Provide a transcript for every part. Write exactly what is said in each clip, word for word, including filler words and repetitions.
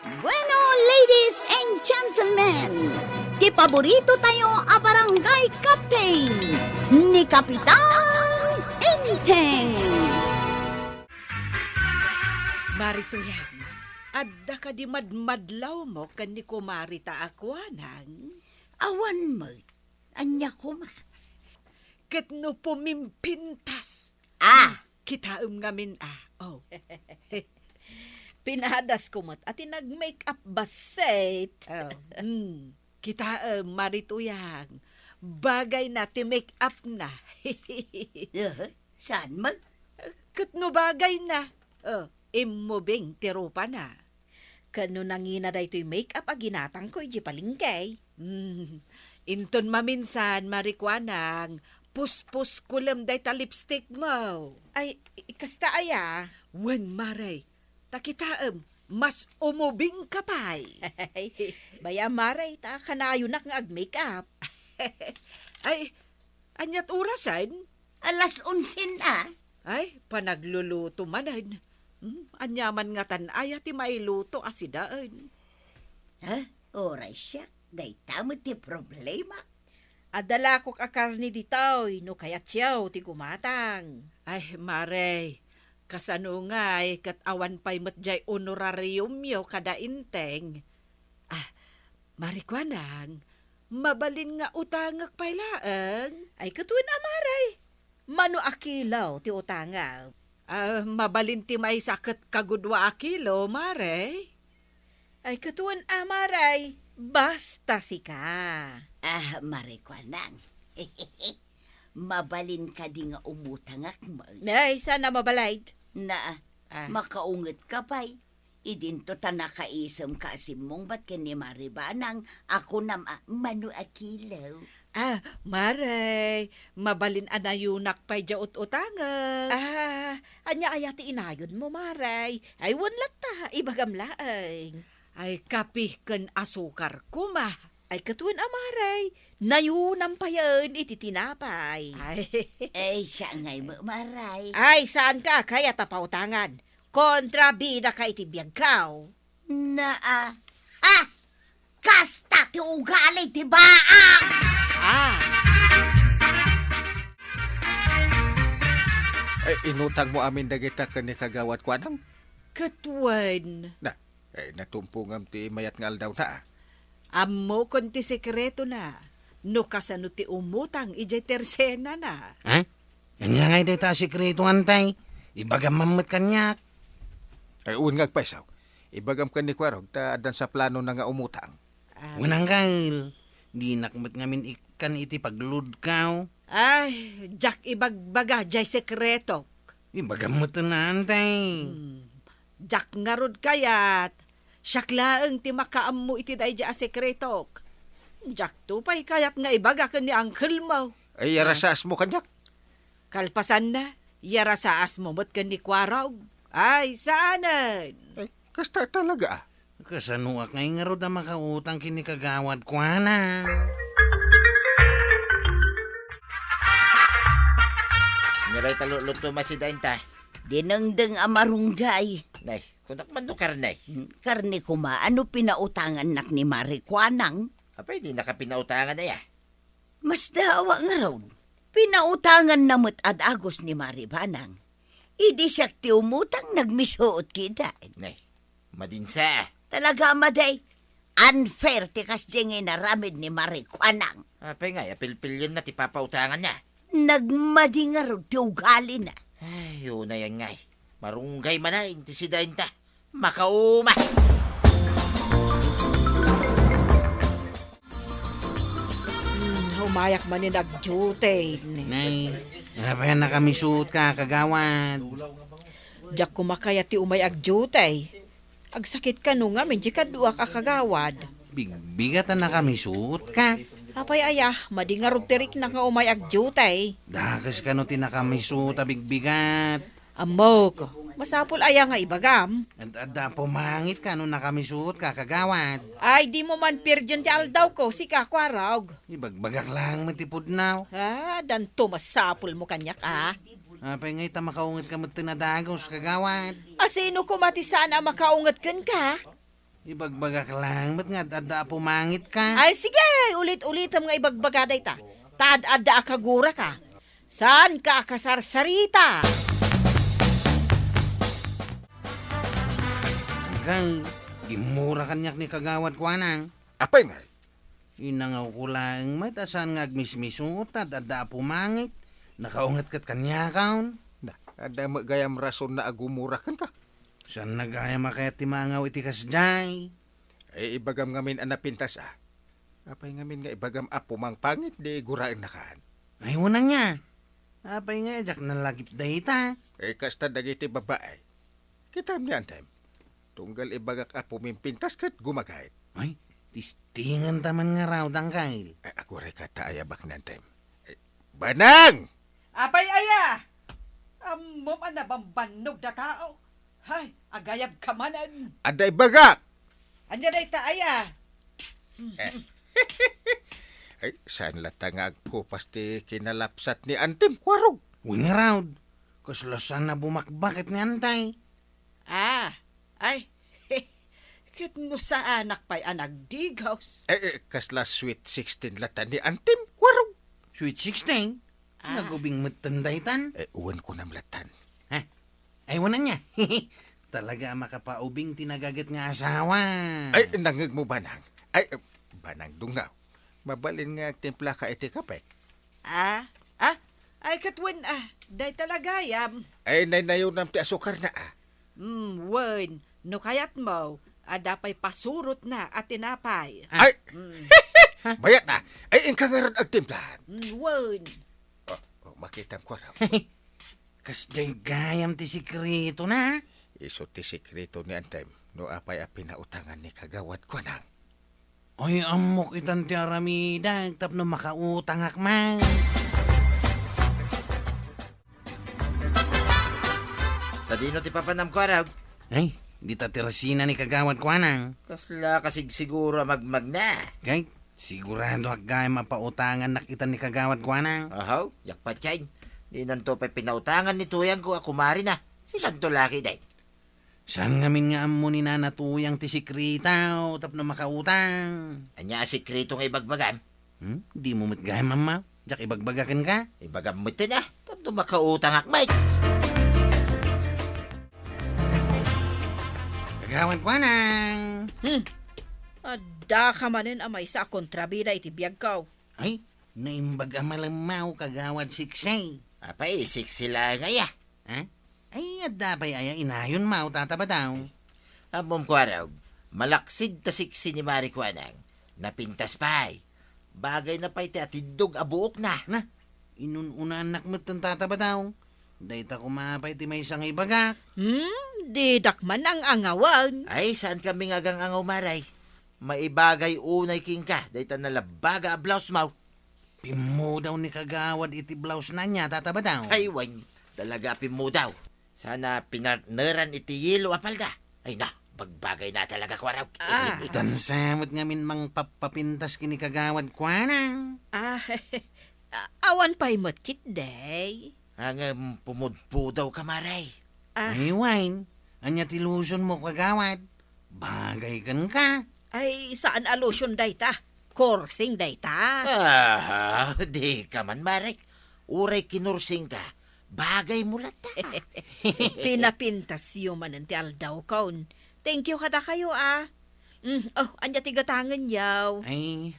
Bueno, ladies and gentlemen, ti paborito tayo a barangay captain, ni Kapitan Enteng. Marituyan, adda kadi madmadlawmo ken ni Kumari ta a Kuanang? Awan met. Ania koma? Ket no pumimpintas. Ah! Kitaem ngamin, ah. Oh. Pinadasko met a ti nag-make-up bassit. Oh. Mm. Kitaem, Marituyang. Bagayna ti make-up na. Eh, saan man? Ket no bagayna. Oh, immubing ti rupana. Ken no nangina daytoy make-up a ginatangko idiay palengke. Hmm, inton maminsan, Mari Kuanang, puspuskol dayta lipstick mo. Ay, i-, kasta aya? Wen, Mare, ta kitaem, mas umubing ka pay. Bay-am, Mare, ta kanayonak nga ag-make-up. Ay, aniat orasen? Alas onse na. Ay, panagluluto manen. Hmm, aniaman ngatan aya ti mailuto a sidaen? Ha? Uray siak, dayta met ti problema. Adda lakok a karne ditoy no kayatyo ti gumatang. Ay, Mare, kasano ngay ket awan pay met diay honorariumyo kada Enteng? Ah, Mari Kuanang, mabalin nga utangek pay laeng? Ay, ket wen a, Mare. Mano a kilo ti utangek? Ah, mabalin ti maysa ket kagudua a kilo, Mare. Ay, ket wen a, Mare, basta sika. Ah, Mari Kuanang. Mabalin kadi nga umutangek met? Ay, saan a mabalin. Na, ah, makaunget ka pay. Idinto ta nakaisem ka a simmungbat ken ni Mari Banang a kunam a mano a kilo. Ah, Mare, mabalin a nayonak pay diay ut-utangek. Ah, ania aya ti inayonmo, Mare? Ay, wen latta, ibagam laeng. Ay, kape ken asukar koma. Ay, ket wen a, Mare, nayonam payen iti tinapay. Ay. Ay, siak ngay met, Mare. Ay, saanka a kayat a pautangan. Kontrabidaka iti biagko. Naa. Ha! Kasta ti ugali ti baang! Ah. Ay, inutangmo amin dagita ken ni Kagawad Kuanang? Ket wen. Na, ay, natumpongam ti mayat nga aldawna, ah. Ammokon ti sekretona, no kasano ti umutang idiay tersenana. Ha? Ania ngay dayta a sekreto, Antay? Ibagam man met kaniak. Ay, wen nga agpayso. Ibagam ken ni Kuarog ta addan sa planona nga umutang. Ah. Wen, Angkel, dinak met ngamin ikkan iti pagludkaw. Ay, diak ibagbaga diay sekretok. Ibagam met, Antay. Hmm. Diak ngarud kayat. Siak laeng ti makaammo iti daydiay a sekretok. Diakto pay kayat nga ibaga ken ni angkelmo. Ay, yarasaasmo kaniak. Kalpasanna, yarasaasmo met ken ni Kuarog. Ay, saanen. Ay, kasta talaga, ah. Kasanoak ngay ngarud a makautang ken ni Kagawad Kuanang? Ania dayta luluto, Masi, daynta? Dinengdeng a marunggay. Nay, kunak man no karne. Hmm, karne koma, ano pinautangannak ni Mari Kuanang? Apay, dinaka pinautangan aya? Masdaawak ngarud. Pinautanganna met a dagus ni Mari Banang. Idi siak ti umutang, nagmisuot kitaen. Nay, madinsa. Talaga, madi. Unfair ti kasdiay nga inaramid ni Mari Kuanang. Apay ngay a pilpilienna ti papautanganna? Nagmadi ngarud ti ugalina. Ay, unayan ngay. Marunggay manen ti sidaenta. Makauma! Hmm, umayak manen agdiutay. Nay, apay a nakamisuot ka, kagawad? Diak koma kayat ti umay agdiutay. Agsakit kano ngamin ti kaduak a kagawad. Bigbigat a nakamisuot ka. Apay aya, madi ngarud ti riknak nga umay agdiutay. Dakes kano ti nakamisuot a bigbigat. Ammok, masapul aya nga ibagam? Ad-, adda pumangit ka no nakamisuot ka, kagawad. Ay, dimo man pirdien ti aldawko, sika, Kuarog. Ibagbagak lang met ti pudno. Ah, danto masapulmo kaniak, ah. Apay ngay ta makaunget ka met ti nadagus, kagawad? A sino koma ti saan a makaunget kenka? Ibagbagak laeng met nga ad-adda a pumangitka. Ay, sige, ulit-ulitem nga ibagbaga dayta. Ta ad-adda a kaguraka. Saanka a kasarsarita? Agay, gimmura kaniak ni Kagawad Kuanang. Apay ngay? Inangawko laeng met a saan nga agmismisuot ta ad-adda a pumangit. Nakaunget ket kaniakon. Na, adda met gayam rasonna a gumura kenka. Saanna gayam a kayat ti maangaw iti kasdiay. Ay, ibagam ngamin a napintas a. Apay ngamin nga ibagam a pumangpangit, di guraennakan? Ay, wen ania. Apay nga diak nalagip dayta? Eh, kasta dagiti babae. Kitam ni Antem. Tunggal ibagak a pumimpintas ket gumagayt. Ay, tistingen ta man ngarud, Angkel. Eh, aguray ka ta ayabak ni Antem. Eh, Banang! Apay aya? Ammom a nabambannog da tao. Hay, agayab ka manen. Adda ibagak! Ania dayta aya? Eh. Ay, saan latta nga agkupas ti kinalapsat ni Antim, Kuarog? Wen ngarud, kasla saan a bumakbak ket ni Antay. Ah, ay, ket no saanak pay a nagdigos. Eh, eh, kasla sweet sixteen latta ni Antim, Kuarog. Sweet sixteen? Ah. Nagubing metten daytan? Eh, wen kunam lattan. Ha? Ay, wen ania. Talaga a makapaubing ti nagaget nga asawa. Ay, nangngegmo, Banang. Ay, eh, Banang Dungaw. Mabalin nga agtimplaka iti kapek. Ah? Ah? Ay, ket wen, ah, dayta la gayam. Ay, naynayonam ti asukarna, ah. Mm, wen, no kayatmo, adda pay pasurotna a tinapay. Ay! Mm. Bayat na. Ay, inka ngarud agtimplan. Mm, wen. Oh, oh, makitam ko raw. Kasdiay gayam ti sekretona. Isu ti sekreto ni Antem, no apay a pinautangan ni Kagawad Kuanang. Ay, ammok itan ti aramidek tapno makautangak man. Sadino ti papanam, Kuarog? Ay, dita ti resina ni Kagawad Kuanang. Kasla kasigsiguro a magmagna. Kay, siguradoak gayam a pautangannak itan ni Kagawad Kuanang. Ahaw, diak patien. Dinanto pay pinautangan ni tuyangko a kumarina. Sikanto la ketdin. Saan ngamin nga ammo ni Nana Tuyang ti sekretao tapno makautang? Ania a sekreto nga ibagbagam? Hmm? Dimo met gayam ammo? Diak ibagbaga kenka? Ibagam metten a, tapno makautangak met. Kagawad Kuanang! Hmm. Addaka manen a maysa a kontrabida iti biagko. Ay, naimbag a malemmaw, Kagawad Siksi. Apay, siksi laeng aya? Ha? Ay, adda pay aya inayonmaw, Tata Badaw? Ammom, Kuarog, malaksid ta siksi ni Mari Kuanang. Napintas pay. Bagayna pay ti atiddog a buokna. Na, inun-unaannak metten, Tata Badaw. Dayta koma pay ti maysa nga ibagak. Hmm, didak man ang-angawan. Ay, saankami nga agang-angaw, Mari. Maibagay unay kenka dayta nalabbaga a blouse-maw. Pimmudaw ni Kagawad iti blouse-na nia, Tata Badaw. Ay, wen, talaga a pimmudaw. Saan a pinartneran iti yelo a palda. Ay, na, bagbagayna talaga, Kuarog. Ah. Tansa met ngamin mangpappapintas ken ni Kagawad Kuanang. Ah, a-, awan pay met ketdi. Ngem pumudpudawka, Mari. Ah. Ay, wen, ania ti lotion-mo, Kagawad? Bagay kenka. Ay, saan a lotion dayta. Korsing dayta. Ah, dika man, Mari. Uray kinorsingka, bagaymo latta. Pinapintasyo manen ti aldawkon. Thank you kadakayo, ah. Mm, oh, ania ti gatangenyo? Ay,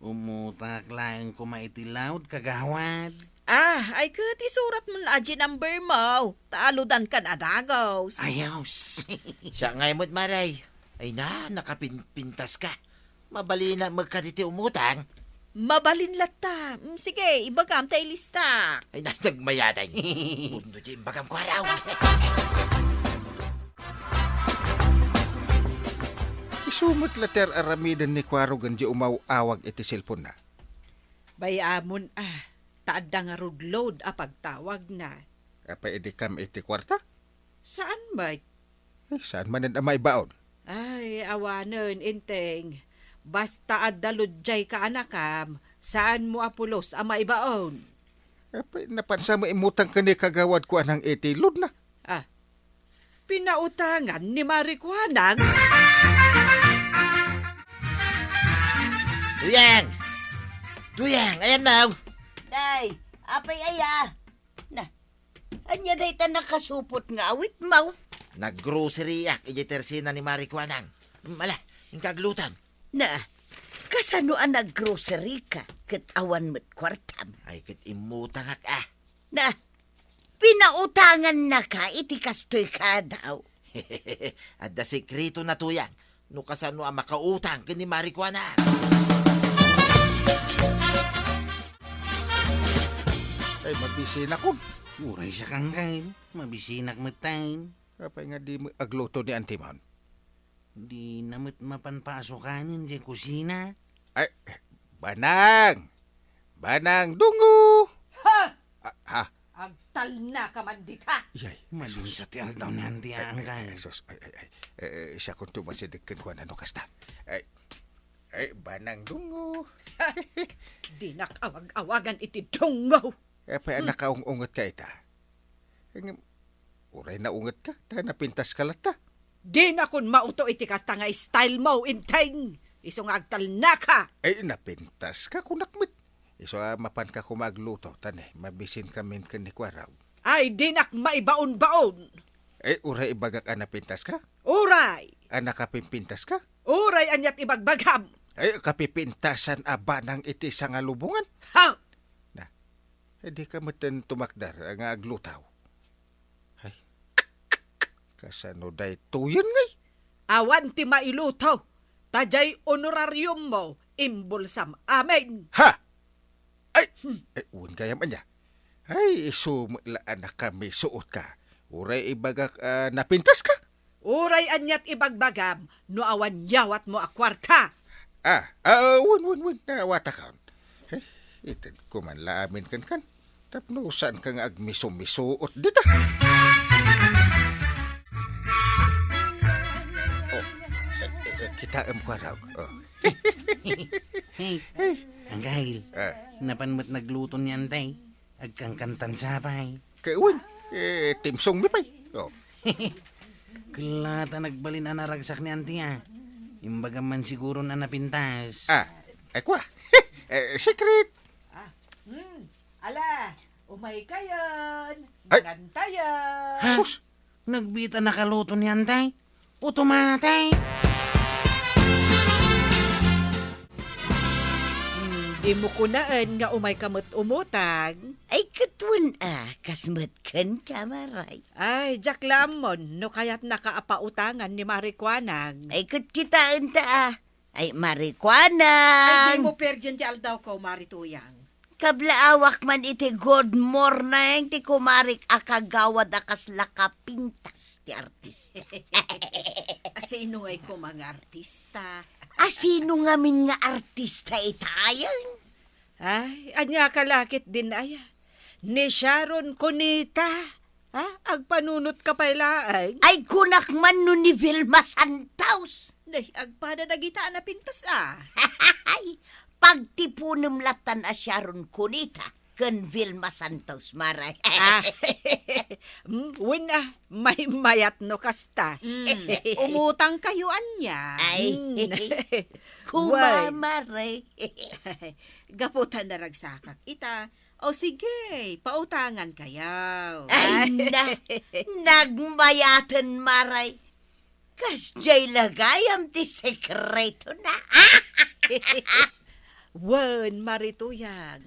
umutangak laeng koma iti laud, Kagawad. Ah, ay ket isuratmon la a G number-mo, ta aludankan a dagus. Ayos. Siak ngay met, Mari. Ay na, nakapinpintaska. Mabalin met kadi ti umutang? Mabalin latta. Mm, sige, ibagam ta ilista. Ay na, nagmayatan. Pudno ti imbagam, Kuarog. Isu met la ti ar-aramiden ni Kuarog ken di umaw-awag iti cellphone-na. Bay-amon a, ta adda ngarud load a pagtawagna. Apay idi kam iti kuarta? Saan met? Ay, saan manen a maibaon? Ay, awanen, Enteng. Basta adda load diay kaanakam, saanmo a pulos a maibaon. Apay, napansa mo imutang ken ni Kagawad Kuanang iti load-na? Ah, pinautangan ni Mari Kuanang? Yang! Tuyang, ayan na! Day, apay aya? Na, ania dayta nakasupot nga awitmo? Naggrocery-ak idiay tersena ni Mari Kuanang. Mala, inka agluton. Na, kasano a naggrocery ka ket awan met kuartam? Ay, ket immutangak, ah. Na, pinautangannaka iti kastoy kadaw? Adda sekretona, Tuyang, no kasano a makautang ken ni Mari Kuanang. Ay, mabisinak. Uray siak, Angkel. Mabisinak metten. Apay nga di mo agluto ni Antimon? Dina met mapan pasukanen diay kusina. Ay, Banang! Banang Dungo! Ha? Ah, ha? Agtalnaka man dita. Yay. Madinsa ti aldaw ni Anti, Angkel. Ay, sus, ay, ay, ay. Eh, eh, siakon ti umasideg kenkuana no kasta. Ay, ay, Banang Dungo. Dinak awag-awagan iti Dungo. Eh, apay a nakaung-ungetka ita? Ngem, uray naungetka, ta napintaska latta. Dinakon mauto iti kasta nga style mo, Enteng. Isu nga agtalnaka. Ay, napintaska, kunak met. Isu a mapanka koma agluto, ta ne, mabisinkamin ken ni Kuarog. Ay, dinak maibaon-baon. Ay, uray ibagak a napintaska? Uray. A nakapimpintaska? Uray aniat ibagbagam. Ay, kapipintasan a banang iti sangalubongan. Ha? Na, Ay, dika metten tumakder nga agluto. Ay, kasano daytoyen ngay? Awan ti mailuto, ta diay honorariummo, imbulsam amin. Ha? Ay, hmm. Ay, wen gayam ania. Ay, isu met la a nakamisuotka. Uray ibagak a napintaska? Uray aniat ibagbagam no awan yawatmo a kuarta. Ah, ah, wen, wen, wen, nawatakon. Eh, itedko man la amin kenkan. Tapno saanka nga agmiso-misuot dita. Oh, eh, eh, eh, kitaem, Kuarog. Oh. Hey, Angkel. Ah. Napan met nagluto ni Antay. Agkankantan sa pay. Kay wen, eh, timsongmi pay. Oh. Kella ta nagbalin a naragsak ni Auntie, ah. Imbagam man siguron a napintas. Ah, ay kwa. Eh, secret. Ah, hmm. Ala, umay kayon. Ay. Mangan tayo. Ha? Sus. Nagbiit a nakaluto ni Antay. Uto matay. Hmm, dimo kunaen nga umay ka met umutang. Ay, ket wen a, kas met kenka, Maray. Ay, diak la ammon no kayatnaka a pautangan ni Mari Kuanang. Ay, ket kitaenta a. Ay, Mari Kuanang. Ay, dimo perdien ti aldawko, Mari Tuyang. Kablaawak man iti good morning ti kumarik a kagawad a kasla kapintas ti artista. Asino ngay koma nga artista? Asino ngamin nga artista itayen? Ay, ania ka la ketdin aya? Ni Sharon Cuneta? Ha? Agpanunotka pay laeng? Ay, kunak man no ni Vilma Santos. Nay, agpada dagita a napintas a. Ay, pagtiponem latan a Sharon Cuneta ken Vilma Santos, Maray. Ah, mm, wen a, maymayat no kasta. Mm, umutang kayo ania? Ay, mm. Kuma, Maray. Gapu ta naragsakak ita, O sige, pautangan kayo. Ay, na, nagmayaten, Maray. Kasdiay la gayam ti sekretona. Wen, Mari Tuyang,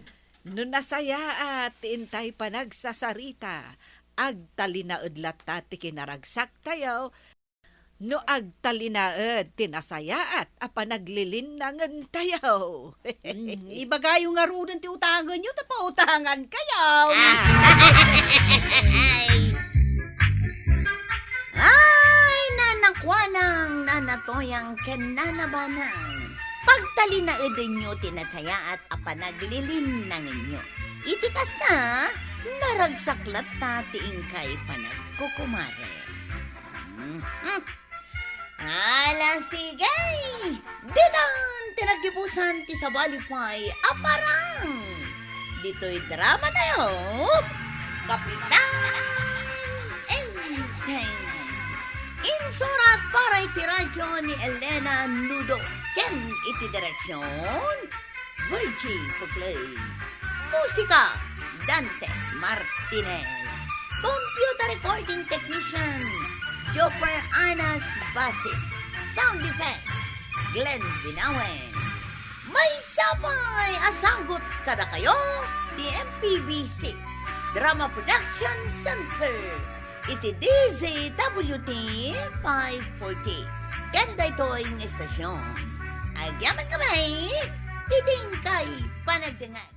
no nasayaat ti intay panagsasarita, agtalinaed latta ti kinaragsaktayo, no agtalinaed ti nasayaat a panaglilinnangentayo. Mm, ibagayo ngaruden ti utangenyo ta pautangan kayo. Ah. Ay, Nana Kuanang, Nana Toyang, ken Nana Banang, pagtalinaedenyo ti nasayaat a panaglilinnangenyo. Iti kasta, naragsak latta ti inkay panagkukumare. Mhm. Ala, sige! Ditan ti naggibusan ti sabali pay a parang! Ditoy drama tayo, Kapitan Enteng! Insurat para iti radyo ni Elena Nudo ken iti direksion, Virgie Puclay. Musika, Dante Martinez. Computer recording technician, Jopper Anas Basit. Sound effects, Glenn Binawen. Maysa pay a sagut kadakayo ti M P B C Drama Production Center iti D Z W T five forty. Ken daytoy nga estasion, agyamankami iti inkay panagdengngeg.